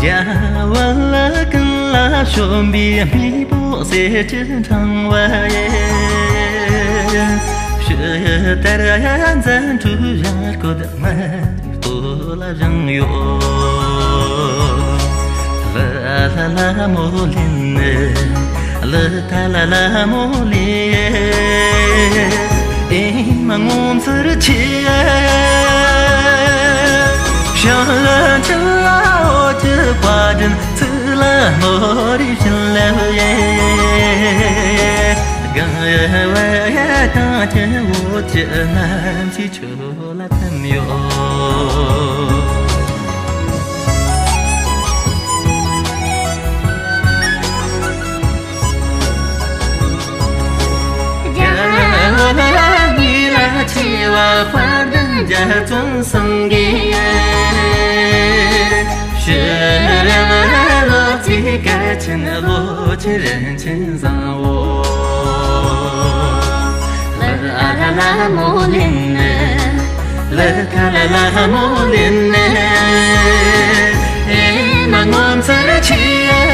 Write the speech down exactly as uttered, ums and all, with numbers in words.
ཡ་ཝལ་ཀུན་ལ་ཤོམ་པའི་མེ་ཏོག་སེར་གྱི་ཕྲེང་བ་ཡི། ཕྱི་ལྟར་འཛིན་གྲྭའི་ཡར་སྐོར་མ་རིག་སྟོད་ལ་བཞེངས་ཡོད། ལི་ལ་ལ་མོ་ལིན་ནི། ལི་ཐ་ལ་ལ་མོ་ལི། ཨེ་མ་ངོ་མཚར་ཆེ། ཤང་ལ་ཆུ་ལ་འོད་ཀྱི་བཀའ་དྲིན། ཚུལ་ལ་ནོར་བཞིན་ལེབ་ཡེ། གང་ཡེ་བ་ཡེ་གང་ཆེ་འོད་ཀྱི་རྣམ་ཤེས་ཆུ་ལ་ཐིམ་ཡོད། རྒྱལ་བ་ཉིད་ལ་ཆེ་བ་དཔལ་ལྡན་རྒྱ་མཚོ་སེང་གེ། ཕྱི་རབས་ལོ་ཙཱའི་སྐལ་ཆེན་ལོ་ཆེན་རིན་ཆེན་བཟང་བོ། ལི་ཨ་ལ་ལ་མོ་ལིན་ནི། ལི་ཐ་ལ་ལ་མོ་ལིན་ནི། ཨེ་མ་ངོ་མཚར་ཆེ།